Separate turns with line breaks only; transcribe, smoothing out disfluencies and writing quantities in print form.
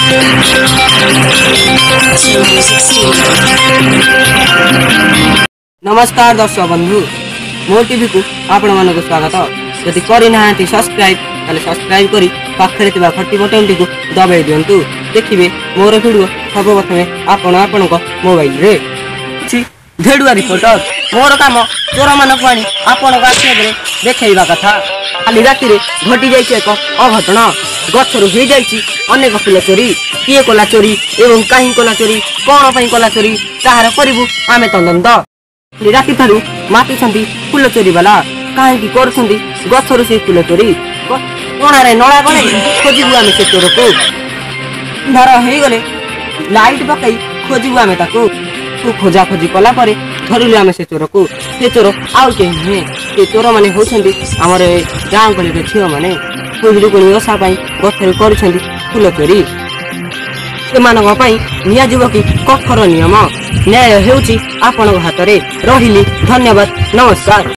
Music Studio.
ନମସ୍କାର ଦର୍ଶକ ବନ୍ଧୁ, ମୋ ଟିଭିକୁ ଆପଣମାନଙ୍କୁ ସ୍ୱାଗତ। ଯଦି କରିନାହାନ୍ତି ସବସ୍କ୍ରାଇବ୍, ତାହେଲେ ସବସ୍କ୍ରାଇବ୍ କରି ପାଖରେ ଥିବା ଘଣ୍ଟି ବଟନଟିକୁ ଦବାଇ ଦିଅନ୍ତୁ। ଦେଖିବେ ମୋର ଭିଡ଼ିଓ ସର୍ବପ୍ରଥମେ ଆପଣ ଆପଣଙ୍କ ମୋବାଇଲରେ। ଧେଡୁଆ ରିପୋର୍ଟର, ମୋର କାମ ଚୋରମାନଙ୍କୁ ଆଣି ଆପଣଙ୍କ ଆଖି ଆଗରେ ଦେଖେଇବା କଥା। କାଲି ରାତିରେ ଘଟି ଯାଇଛି ଏକ ଅଘଟଣ। ଗଛରୁ ହେଇଯାଇଛି ଅନେକ ଫୁଲ ଚୋରି। କିଏ କଲା ଚୋରି ଏବଂ କାହିଁ କଲା ଚୋରି, କଣ ପାଇଁ କଲା ଚୋରି, ତାହାର କରିବୁ ଆମେ ତଦନ୍ତ। ରାତିଠାରୁ ମାତିଛନ୍ତି ଫୁଲ ଚୋରି ବାଲା। କାହିଁକି କରୁଛନ୍ତି ଗଛରୁ ସେ ଫୁଲ ଚୋରି? କଣାରେ ନଳା ଗଳେଇ ଖୋଜିବୁ ଆମେ ସେ ଚୋରକୁ। ଅନ୍ଧାର ହେଇଗଲେ ଲାଇଟ୍ ପକାଇ ଖୋଜିବୁ ଆମେ ତାକୁ। ଖୋଜା ଖୋଜି କଲା ପରେ ଧରିଲୁ ଆମେ ସେ ଚୋରକୁ। ସେ ଚୋର ଆଉ କେହି ନୁହେଁ, ସେ ଚୋର ମାନେ ହେଉଛନ୍ତି ଆମର ଏ ଗାଁ ଗହଳିର ଝିଅମାନେ। ଖୁଦୁରୁକୁଣୀ ଓଷା ପାଇଁ ଗଛରୁ କରୁଛନ୍ତି ଫୁଲ ଚୋରି। ସେମାନଙ୍କ ପାଇଁ ନିଆଯିବ କି କଠୋର ନିୟମ? ନ୍ୟାୟ ହେଉଛି ଆପଣଙ୍କ ହାତରେ। ରହିଲି, ଧନ୍ୟବାଦ, ନମସ୍କାର।